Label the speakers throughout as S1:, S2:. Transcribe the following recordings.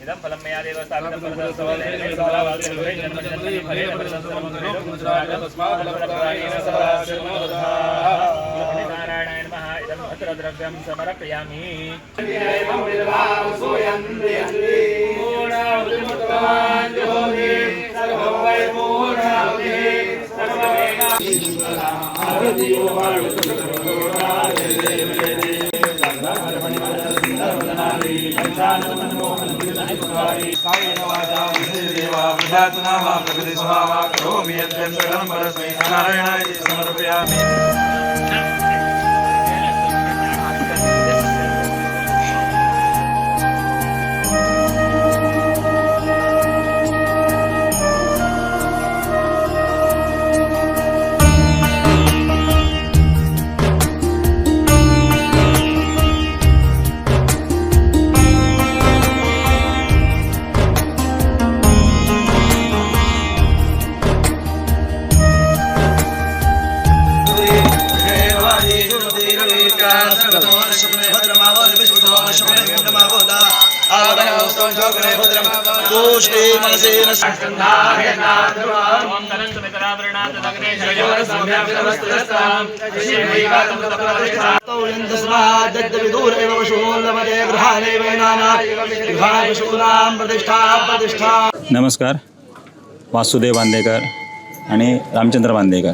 S1: इदं फलं मया देव स्थापितं नारायणाय नमः। इदं भद्रद्रव्यं समर्पयामि।
S2: समर्पयामि।
S1: नमस्कार, वासुदेव बांदेकर आणि रामचंद्र बांदेकर।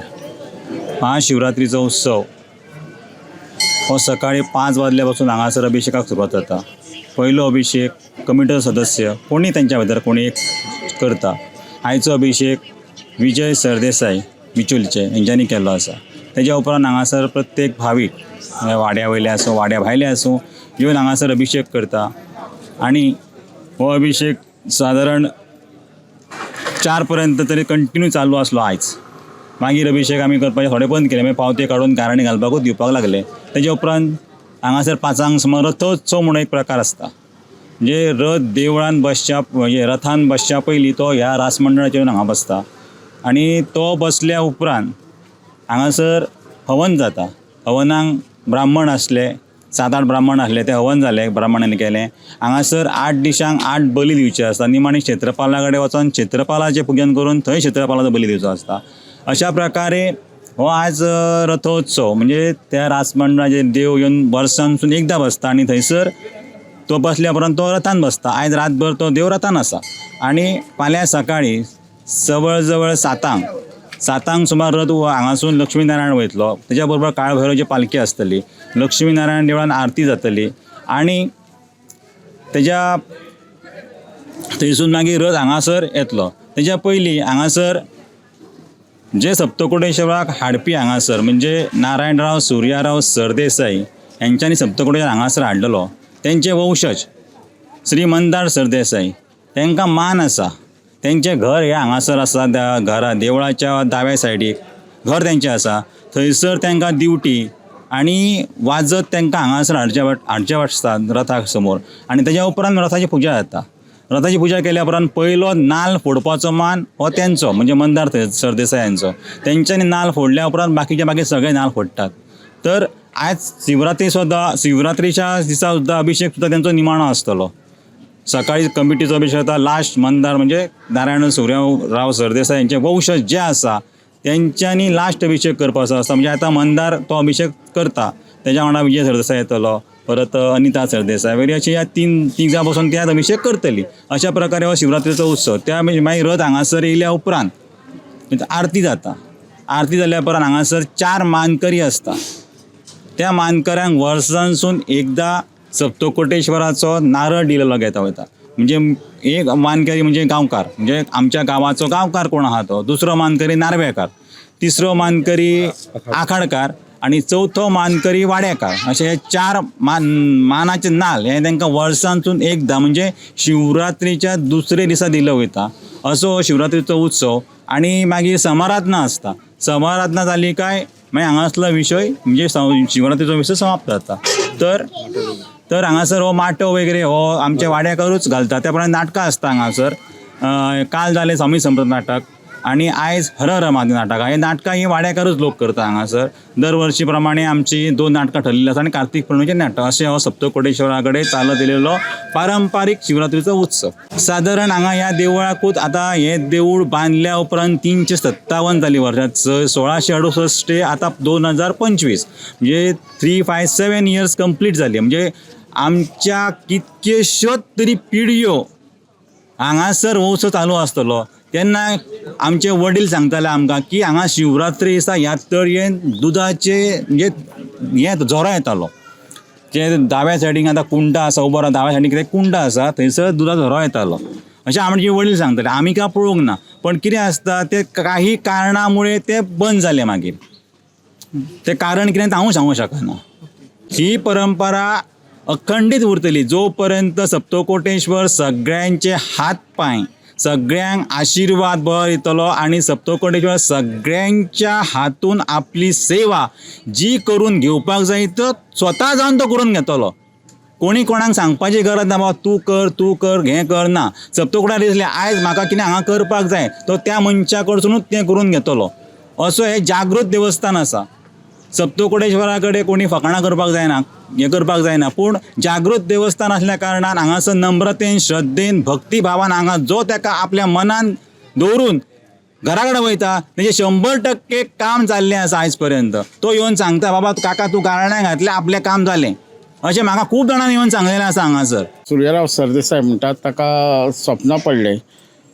S1: महाशिवरात्रीचो उत्सव हो सकाळी 5 वाजल्यापासून हांगासर अभिषेकाक सुरवात जाता। पयलो अभिषेक कमिटीचो सदस्य कोणी तेंच्या भितर कोणी एक करता। आयचो अभिषेक विजय सरदेसाय बिचोलचे हेंच्यांनी केल्लो आसा। तेज्या उपरांत हांगासर प्रत्येक भावीक वाड्या वयले आसूं वाड्या भायले आसूं येवन हांगासर अभिषेक करता आनी हो अभिषेक सादारण 4 पर्यंत तरी कंटिन्यू चालू आसलो। आयज मागीर अभिषेक आमी करपाचे थोडे बंद केले, मागीर पावते काडून गाराणें घालपाकूच दिवपाक लागले। तेजे उपरांत हांगासर 5 सुमार रथोत्सव म्हणून एक प्रकार आसता, म्हणजे रथ देवळान बसच्या म्हणजे रथान बसच्या पयलीं तो ह्या रासमंडळाचेर येवन हांगा बसता आनी तो बसल्या उपरांत हांगासर हवन जाता। हवनाक ब्राह्मण आसले, 7-8 ब्राह्मण आसले, ते हवन जालें ब्राह्मणांनी केलें। हांगासर 8 दिसांक 8 बली दिवचे आसता। निमाणी क्षेत्रपाला कडेन वचोन क्षेत्रपालाचें पुजन करून थंय क्षेत्रपालाचो बली दिवचो आसता। अशा प्रकारे हो आज रथोत्सव म्हणजे त्या रासमंडळाचेर देव येवन वर्सांसून एकदां बसता आनी थंयसर तो बसल्या उपरांत तो रथान बसता। आयज रातभर तो देव रथान आसा आनी फाल्यां सकाळीं जवळ जवळ 7 सुमार रथ हांगासून लक्ष्मीनारायण वयतलो। तेज्या बरोबर काळभैरवची पालखी आसतली, लक्ष्मीनारायण देवळान आरती जातली आनी तेज्या थंयसून मागीर रथ हांगासर येतलो। तेज्या पयलीं हांगासर जे सप्तकोटेश्वराक हाडपी हांगासर म्हणजे नारायणराव सुर्याराव सरदेसाई हेंच्यांनी सप्तकोटेश्वर हांगासर हाडलेलो। तेंचे वंशज श्री मंदार सरदेसाई तांकां मान आसा। तेंचें घर हें हांगासर आसा, त्या घरा देवळाच्या दाव्या सायडीक घर तेंचें आसा। थंयसर तांकां दिवटी आनी वाजत तांकां हांगासर हाडचें आसता रथा समोर आनी तेज्या उपरांत रथाची पुजा जाता। रथाची पुजा केल्या उपरांत पयलो नाल्ल फोडपाचो मान हो तेंचो म्हणजे मंदार सरदेसाय हांचो। तेंच्यांनी नाल्ल फोडल्या उपरांत बाकीचे बाकी सगळे नाल्ल फोडटात। तर आयज शिवरात्री सुद्दां शिवरात्रीच्या दिसा सुद्दां अभिषेक सुद्दां तेंचो निमाणो आसतलो। सकाळी कमिटीचो अभिषेक जाता, लास्ट मंदार म्हणजे नारायण सूर्यराव सरदेसाय हेंचे वंशज जे आसा तेंच्यांनी लास्ट अभिषेक करपाचो आसता। म्हणजे आतां मंदार तो अभिषेक करता, तेज्या वांगडा विजय सरदेसाय येतलो, परत अनिता सरदेसाय वगैरे अशी ह्या तिगां बसून त्यात अभिषेक करतली। अशा प्रकारे हो शिवरात्रीचो उत्सव। त्या मागीर रथ हांगासर येयल्या उपरांत आरती जाता। आरती जाल्या उपरांत हांगासर 4 मानकरी आसता। त्या मानकऱ्यांक वर्सांसून एकदां सप्तकोटेश्वराचो नारळ दिलेलो घेता वयता। म्हणजे एक मानकरी म्हणजे गांवकार, म्हणजे आमच्या गांवाचो गांवकार कोण आहा तो, दुसरो मानकरी नार्वेकार, तिसरो मानकरी आखाडकार आनी चवथो मानकरी वाड्याकार। अशे हे 4 मानाचे नाल्ल हे तांकां वर्सांतून एकदां म्हणजे शिवरात्रीच्या दुसरे दिसा दिलो वयता। असो हो शिवरात्रीचो उत्सव। आनी मागीर समाराधना आसता। समाराधना जाली काय मागीर हांगासलो विशय म्हणजे शिवरात्रीचो विशय समाप्त जाता. तर तर हांगासर हो माटव वगैरे हो आमच्या वाड्याकरूच घालता. त्या प्रमाणे नाटकां आसता हांगासर. काल जालें स्वामी समर्थ नाटक आनी आयज हर हर महादेव नाटक. हे नाटकां ही वाड्याकरूच लोक करता हांगासर. दर वर्षी प्रमाणे आमची 2 नाटकां ठरलेली आसा आनी कार्तीक पुर्णिमेचें नाटक. अशें हो सप्तकोटेश्वरा कडेन चालत येयलेलो पारंपारीक शिवरात्रीचो उत्सव. सादारण हांगा ह्या देवळाकूच आतां हें देवूळ बांदल्या उपरांत 357 जालीं वर्सां, 1668 ते आतां 2025, म्हणजे 357 इयर्स कंप्लीट जाली. म्हणजे आमच्या कितक्योश्योच तरी पिढयो हांगासर हो उत्सव चालू आसतलो. तेन्ना आमचे वडील सांगताले आमकां की हांगा शिवरात्री दिसा ह्या तळयेन दुदाचे म्हणजे हें झरो येतालो. जे दाव्या सायडीन आतां कुंडा आसा, उबो रावन दाव्या सायडीन कितें कुंडा आसा, थंयसर दुदाचो झरो येतालो अशें आमचे वडील सांगताले. आमी काय पळोवंक ना, पण कितें आसता तें काही कारणा मुळे तें बंद जालें. मागीर तें कारण कितें हांव सांगूंक शकना. ही परंपरा अखंडीत उरतली जो पर्यंत सप्तकोटेश्वर सगळ्यांचे हात पांय, सगळ्यांक आशिर्वाद बरो दितलो आनी सप्तकोटेश्वर सगळ्यांच्या हातून आपली सेवा जी करून घेवपाक जाय तो स्वता जावन तो करून घेतलो. कोणी कोणाक सांगपाची गरज ना, बाबा तूं कर, तूं कर, हें कर ना. सप्तकोटाक दिसलें आयज म्हाका कितें हांगा करपाक जाय, तो त्या मनशा कडसुनूच तें करून घेतलो. असो हें जागृत देवस्थान आसा. सप्तकोटेश्वरा कडेन कोणी फकाणां करपाक जायना, हें करपाक जायना, पूण जागृत देवस्थान आसल्या कारणान हांगासर नम्रतेन, श्रद्धेन, भक्तिभावान हांगा जो ताका आपल्या मनान दवरून घरा कडेन वयता तेजें 100% काम जाल्लें आसा आयज पर्यंत. तो येवन सांगता, बाबा काका तूं गाराणें घातलें, आपलें काम जालें. अशें म्हाका खूब जाणांनी येवन सांगलेलें आसा हांगासर.
S3: सुर्यराव सरदेसाय म्हणटात ताका सपनां पडलें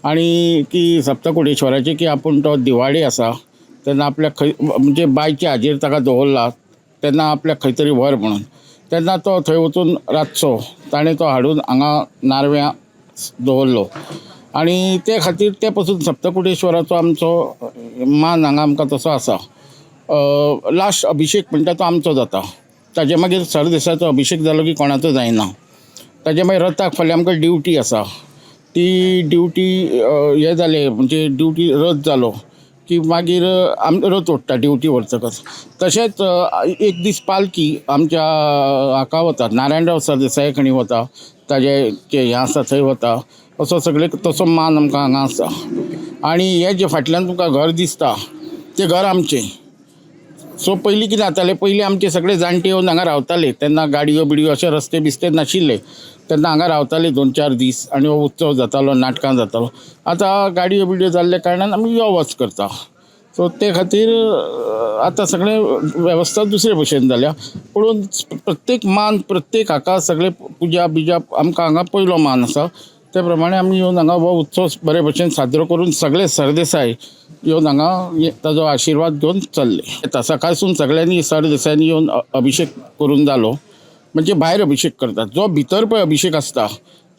S3: आनी की सप्तकोटेश्वराचें की आपूण तो दिवाडी आसा तेन्ना आपल्याक खंय म्हणजे बायच्या हाजेर ताका दवरला तेन्ना आपल्याक खंय तरी व्हर म्हणून, तेन्ना तो थंय वचून रातचो ताणें तो हाडून हांगा नारव्यां दवरलो आनी ते खातीर ते पसून सप्तकोटेश्वराचो आमचो मान हांगा आमकां तसो आसा. लास्ट अभिशेक म्हणटा तो आमचो जाता. ताजे मागीर सरदेसाचो अभिशेक जालो की कोणाचो जायना. ताजे मागीर रथाक फाल्यां आमकां ड्युटी आसा, ती ड्युटी हें जालें म्हणजे ड्युटी रथ जालो की मागीर आम रथ ओडटा ड्युटी व्हरतकच. तशेंच एक दीस पालकी आमच्या हाका वता, नारायणराव सरदेसाय खणी वता, ताजे जे हें आसा थंय वता. असो सगळे तसो मान आमकां हांगा आसा. आनी हें जें फाटल्यान तुमकां घर दिसता तें घर आमचें. सो पयलीं कितें जातालें, पयलीं आमचे सगळे जाणटे येवन हांगा रावताले. तेन्ना गाडयो बिडयो अशे रस्ते बिस्ते नाशिल्ले, तेन्ना हांगा रावताले 2-4 दीस आनी हो उत्सव जातालो, नाटकां जातालो. आतां गाडयो बिडयो जाल्ल्या कारणान आमी यो वच करता. सो ते खातीर आतां सगळें वेवस्था दुसरे भशेन जाल्या. पूण प्रत्येक मान, प्रत्येक हाका सगळे पुजा बिजा आमकां हांगा पयलो मान आसा. ते प्रमाणे आमी येवन हांगा हो उत्सव बरे भशेन साजरो करून सगळे सरदेसाय येवन हांगा ताजो आशिर्वाद घेवन चल्ले. येता सकाळसून सगळ्यांनी सरदेसायांनी येवन अभिशेक करून जालो म्हणजे भायर अभिशेक करतात. जो भितर पळय अभिशेक आसता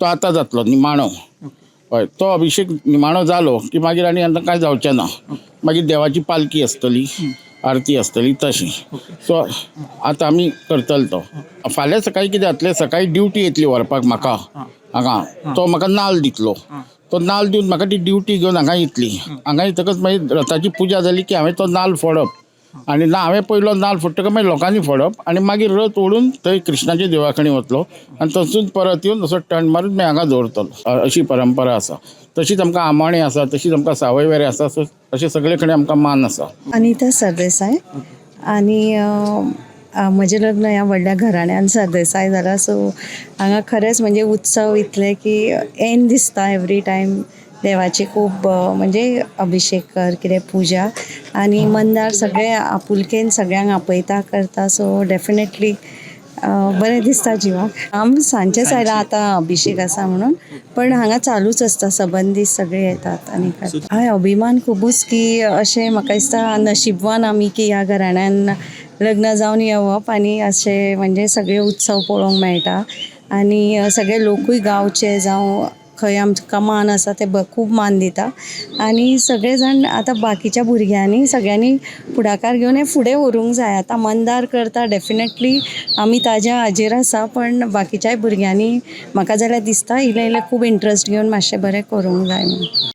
S3: तो आतां जातलो निमाणो. हय, तो अभिशेक निमाणो जालो की मागीर आनी आतां कांय जावचें ना. मागीर देवाची पालकी आसतली, आरती आसतली तशी. सो आतां आमी करतले तो. फाल्यां सकाळीं कितें जातलें, सकाळीं ड्युटी येतली व्हरपाक म्हाका हांगा, तो म्हाका नाल्ल दितलो. तो नाल्ल दिवन म्हाका ती ड्युटी घेवन हांगा येतली. हांगा येतकच मागीर रथाची पुजा जाली की हांवें तो नाल्ल फोडप आनी ना हांवें पयलो नाल्ल फोडटकच मागीर लोकांनी फोडप आनी मागीर रथ ओडून थंय कृष्णाच्या देवाकडेन वतलो आनी थंयसून परत येवन असो टर्न मारून मागीर हांगा दवरतलो. अशी परंपरा आसा. तशीच आमकां आमाणे आसा, तशीच आमकां सावयवेरें आसा, अशें सगळे कडेन आमकां मान आसा.
S4: अनिता सरदेसाय. आनी म्हजें लग्न ह्या व्हडल्या घराण्यान सरदेसाय जाला. सो हांगा खरेंच म्हणजे उत्सव इतले की एन दिसता एवरी टायम. देवाची खूब म्हणजे अभिशेक कर कितें पुजा आनी मंदार सगळे आपुलकेन सगळ्यांक आपयता करता. सो डेफिनेटली बरें दिसता जिवाक. आमी सांजेच आयला आतां अभिशेक आसा म्हणून, पण हांगा चालूच आसता सबंद दीस सगळे येतात आनी करतात. हय, अभिमान खुबूच की अशें म्हाका दिसता नशिबवान आमी की ह्या घराण्यान लग्न जावन येवप आनी अशें म्हणजे सगळे उत्सव पळोवंक मेळटा आनी सगळे लोकूय गांवचे जावं खंय आमकां मान आसा ते खूब मान दिता आनी सगळे जाण आतां बाकीच्या भुरग्यांनी सगळ्यांनी फुडाकार घेवन हें फुडें व्हरूंक जाय. आतां मंदार करता डेफिनेटली आमी ताज्या हाजेर आसा, पण बाकीच्याय भुरग्यांनी म्हाका जाल्यार दिसता इल्लें इल्लें खूब इंट्रस्ट घेवन मातशें बरें करूंक जाय म्हणून.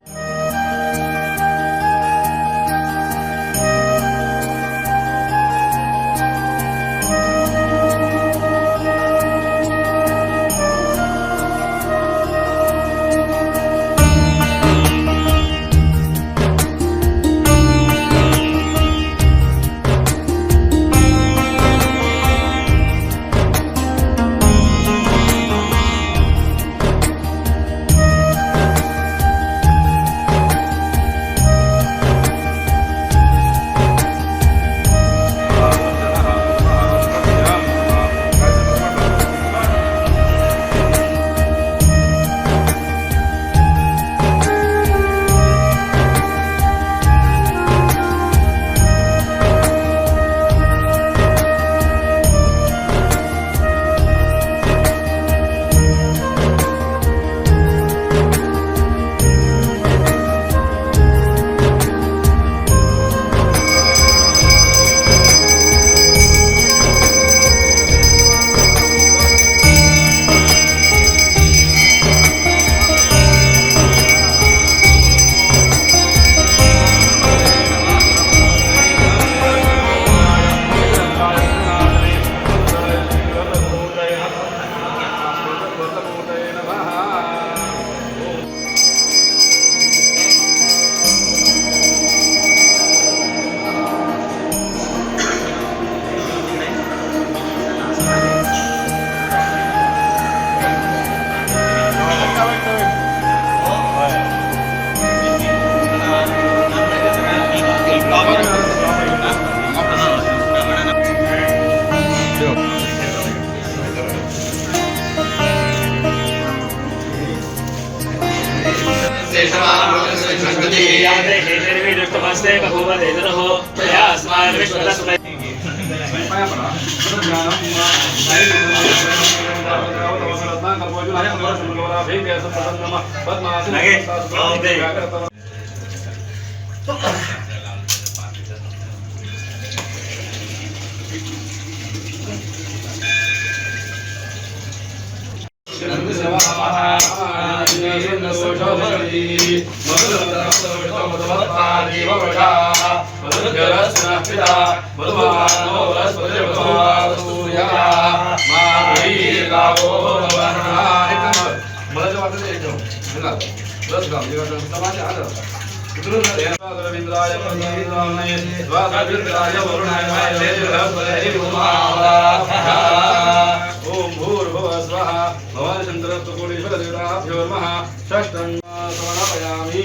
S2: ओम भूर्भुवः स्वः भवान् शंकर सुकोटीश्वर देवताभ्यो नमः षष्ठं समर्पयामि।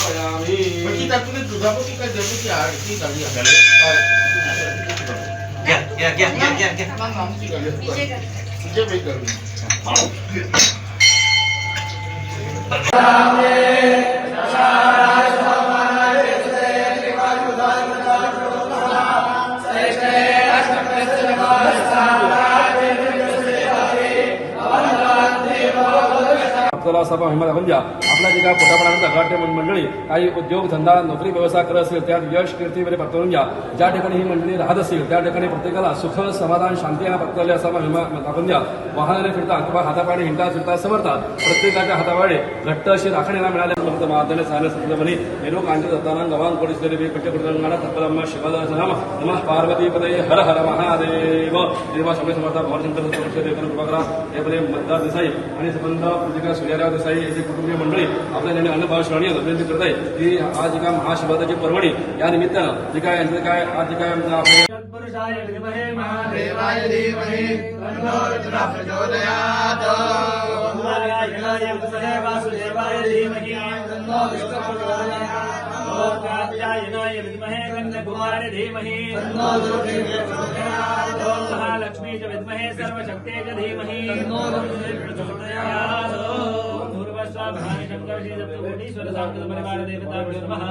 S2: समर्पयामि। आपल्याला सभा हिंमत दाखवून द्या। आपल्या जे काय पोटापणाचा घाटे मंडळी काही उद्योग धंदा नोकरी व्यवसाय करत असेल त्यात यश कीर्ती वगैरे प्राप्त करून घ्या। ज्या ठिकाणी ही मंडळी राहत असेल त्या ठिकाणी प्रत्येकाला सुख समाधान शांती यांना प्राप्त झाली असा महिमा दाखवून द्या। वाहनाने फिरता किंवा हातापाणी हिंडता फिरता समर्थात प्रत्येकाच्या हातापाणी घट्ट अशी राखण यांना मिळाल्या महादेव साने निरोग दत्ताना गवां कोटीश्वरी पंचकृतंगाणा तत्परम शिवाय नमः नमः पार्वती पदये हर हर महादेव। देवा स्वामी समर्थ भगवान शंकर देव कृपा करा। हे पदे मतदार देसाई आणि संबंध पूजिका सूर्यराव देसाई यांची कुटुंबीय मंडळी आपल्या ज्यांनी अन्नभाव श्रेणी विनंती करत आहे की आज एका महाशिवरात्रीची पर्वणी या निमित्तानं जे काय यांचं काय आज जे काय आपले
S5: महादेवाय धीमहि तन्नो रुद्रः प्रचोदयात्। वासुदेवाय धीमहि तन्नो विष्णुः प्रचोदयात्। ॐ कात्यायनाय विद्महे कन्याकुमारी धीमहि तन्नो दुर्गे प्रचोदयात्। ॐ महालक्ष्मी च विद्महे सर्वशक्ते च धीमहि तन्नो दुर्गे प्रचोदयात्। ॐ भूर्भुवः भवानी शंकर श्री सप्तकोटीश्वर साक्षात् परिवार देवता नमः।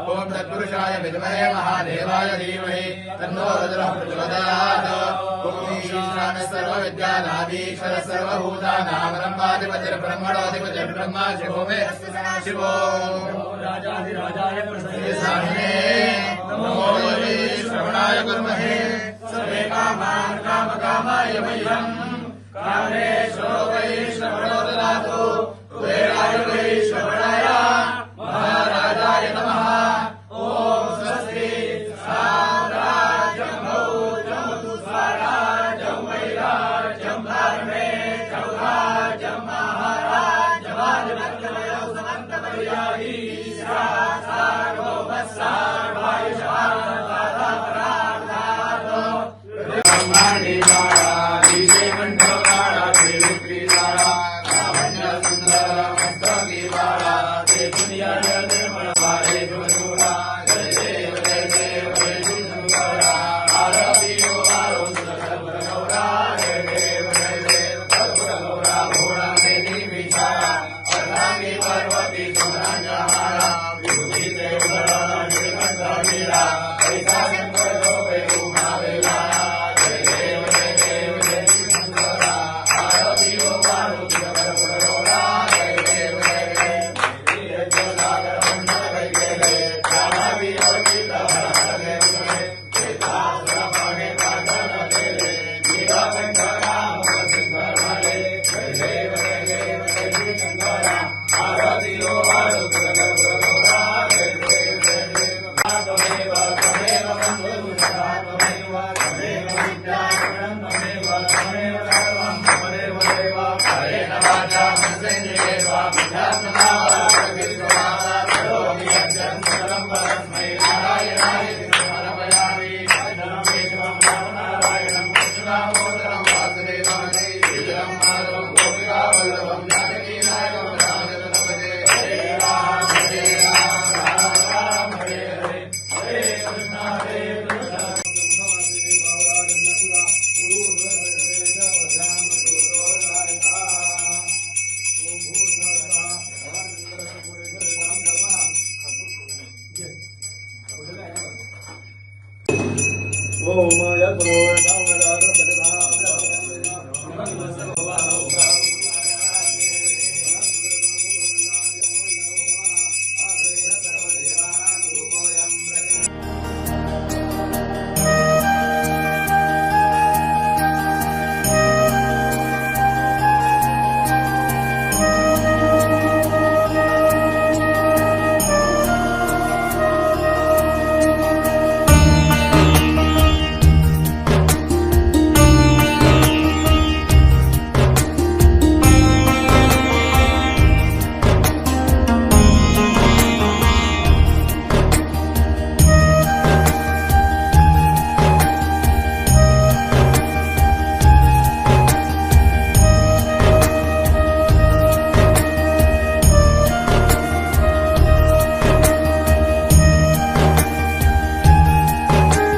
S6: ओम तत्पुरुषाय विद्महे महादेवाय धीमहि तन्नो रुद्रः प्रचोदयात्। ओम ईशानः सर्वविद्यानाधीश्वर सर्वभूतानां ब्रह्माधिपतिर्ब्रह्मणोऽधिपतिर्ब्रह्मा शिवो मे शिवो
S5: राजाधिराजाय
S6: साहिने नमो वै श्रवणाय कुर्महे सर्वे कामान् कामकामाय मह्यं कामेश्वरो वै श्रवणो ददातु। कुबेराय वै श्रवणाय महाराजाय नमः। ओम स्वस्ति साम्राज्यं भौजं स्वराज्यं वैराज्यं धर्मे चौराज्यं महाराज्यमाधिपत्यमयौ समन्तपर्यायी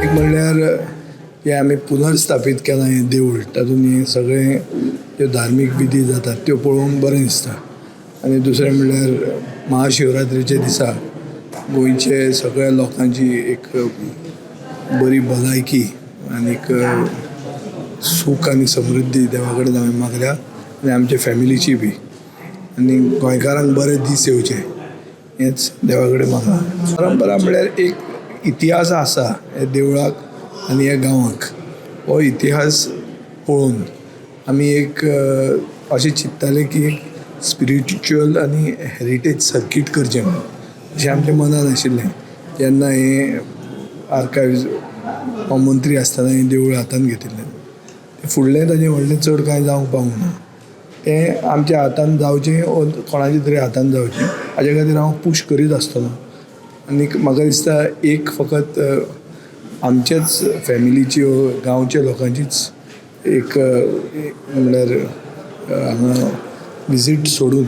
S7: एक म्हणल्यार हें आमी पुनर्स्थापीत केलां हें देवूळ, तातूंत हें सगळें ज्यो धार्मीक विधी जातात त्यो पळोवंक बरें दिसता. आनी दुसरें म्हणल्यार महाशिवरात्रेच्या दिसा गोंयचे सगळ्या लोकांची एक बरी भलायकी आनीक सूख आनी समृद्धी देवा कडेन हांवें मागल्या आनी आमच्या फॅमिलीची बी, आनी गोंयकारांक बरे दीस येवचे हेंच देवा कडेन मागलां. परंपरा म्हणल्यार एक इतिहास आसा ह्या देवळाक आनी ह्या गांवाक. हो इतिहास पळोवन आमी एक अशें चिंत्ताले की एक स्पिरिच्युअल आनी हेरिटेज सर्कीट करचें म्हणून, अशें आमच्या मनान आशिल्लें. जेन्ना हें आर्कायव्ज हांव मंत्री आसतना हें देवूळ हातान घेतिल्लें, फुडलें ताजें व्हडलें चड कांय जावंक पावूंक ना. तें आमच्या हातान जावचें वो कोणाच्या तरी हातान जावचें हाजे खातीर हांव पूश करीत आसतलो. आनीक म्हाका दिसता एक फकत आमचेच फॅमिलीची वो गांवच्या लोकांचीच एक म्हणल्यार हांगा विजीट सोडून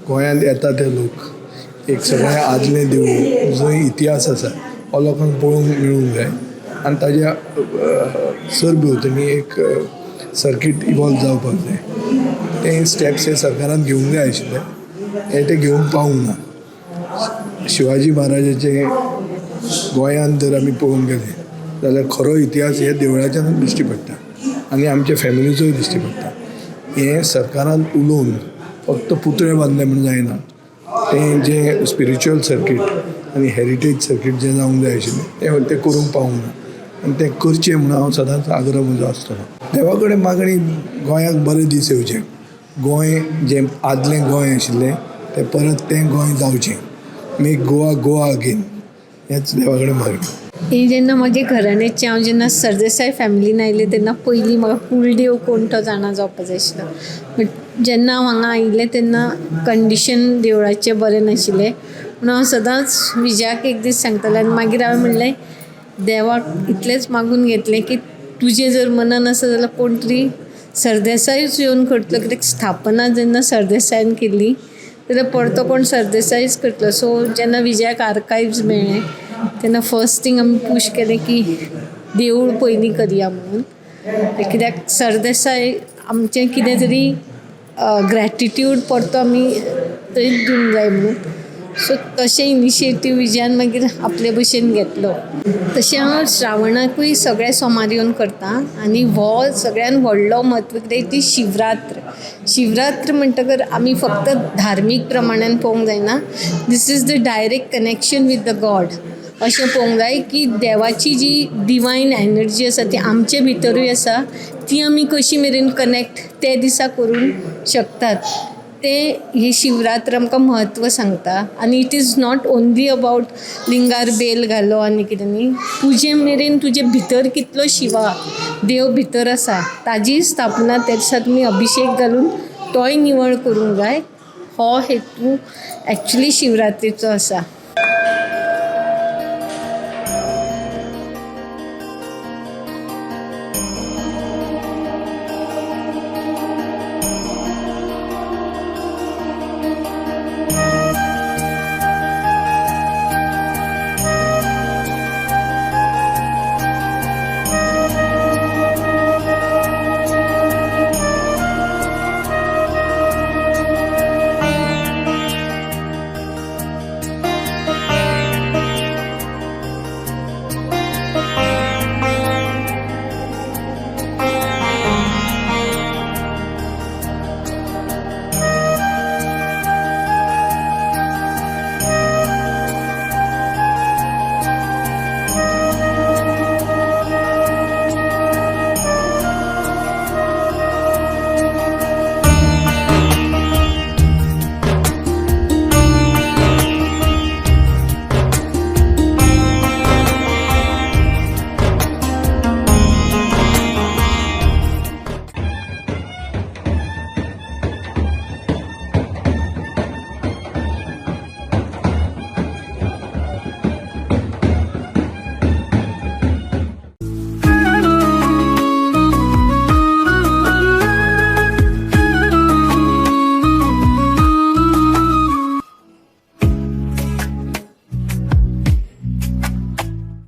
S7: गोंयांत येता ते लोक एक सगळें आदलें देवूळ जंय इतिहास आसा हो लोकांक पळोवंक मेळूंक जाय आनी ताज्या सरभोंवतणी एक सर्कीट इवॉल्व जावपाक जाय. ते स्टेप्स हे सरकारान घेवंक जाय आशिल्ले, हे ते घेवंक पावूंक ना. शिवाजी महाराजाचे गोंयांत जर आमी पळोवंक गेले जाल्यार खरो इतिहास हे देवळाच्यानूच दिश्टी पडटा आनी आमच्या फॅमिलीचोय दिश्टी पडटा. हें सरकारान उलोवन फक्त पुतळे बांदले म्हूण जायना, तें जें स्पिरिच्युअल सर्कीट आनी हेरिटेज सर्कीट जें जावंक जाय आशिल्लें तें करूंक पावूंक ना आनी तें करचें म्हणून हांव सदांच आग्रह म्हजो आसतलो. देवा कडेन मागणी गोंयाक बरे दीस येवचे, गोंय जें आदलें गोंय आशिल्लें तें परत तें गोंय जावचें, मेक गोवा गोवा अगेन, हेंच देवा कडेन मागणी.
S8: ही जेन्ना म्हजे घराण्याची हांव जेन्ना सरदेसाय फॅमिलीन आयलें तेन्ना पयलीं म्हाका कुळदेव कोण तो जाणा जावपा जाय आशिल्लो. बट जेन्ना हांव हांगा आयिल्लें तेन्ना कंडिशन देवळाचें बरें नाशिल्लें म्हणून हांव सदांच विजयाक एक दीस सांगतालें आनी मागीर हांवें म्हणलें देवाक इतलेंच मागून घेतलें की तुजें जर मनान आसा जाल्यार कोण तरी सरदेसायूच येवन करतलो, कित्याक स्थापना जेन्ना सरदेसायान केल्ली जाल्यार परतो कोण सरदेसायूच करतलो. सो जेन्ना विजयाक आर्कायव्स मेळ्ळें तेन्ना फर्स्ट थींग आमी पूश केलें की देवूळ पयलीं करया म्हणून, कित्याक सरदेसाय आमचें कितें तरी ग्रॅटिट्यूड परतो आमी थंयच दिवंक जाय म्हणून. सो तशें इनिशिएटीव विजयान मागीर आपले भशेन घेतलो. तशें हांव श्रावणाकूय सगळे सोमार येवन करता आनी हो सगळ्यान व्हडलो म्हत्व कितें ती शिवरात्र. शिवरात्र म्हणटकर आमी फक्त धार्मीक प्रमाणान पळोवंक जायना, this is the direct connection with the God अशें पळोवंक जाय की देवाची जी डिवायन एनर्जी आसा ती आमचे भितरूय आसा, ती आमी कशी मेरेन कनेक्ट ते दिसा करूंक शकतात तें ही शिवरात्र आमकां म्हत्व सांगता. आनी it is not only about लिंगार बेल घालो आनी कितें न्ही, तुजे मेरेन तुजे भितर कितलो शिवा देव भितर आसा ताजी स्थापना त्या दिसा तुमी अभिशेक घालून तोय निवळ करूंक जाय. हो हेतू एक्चुली शिवरात्रेचो आसा.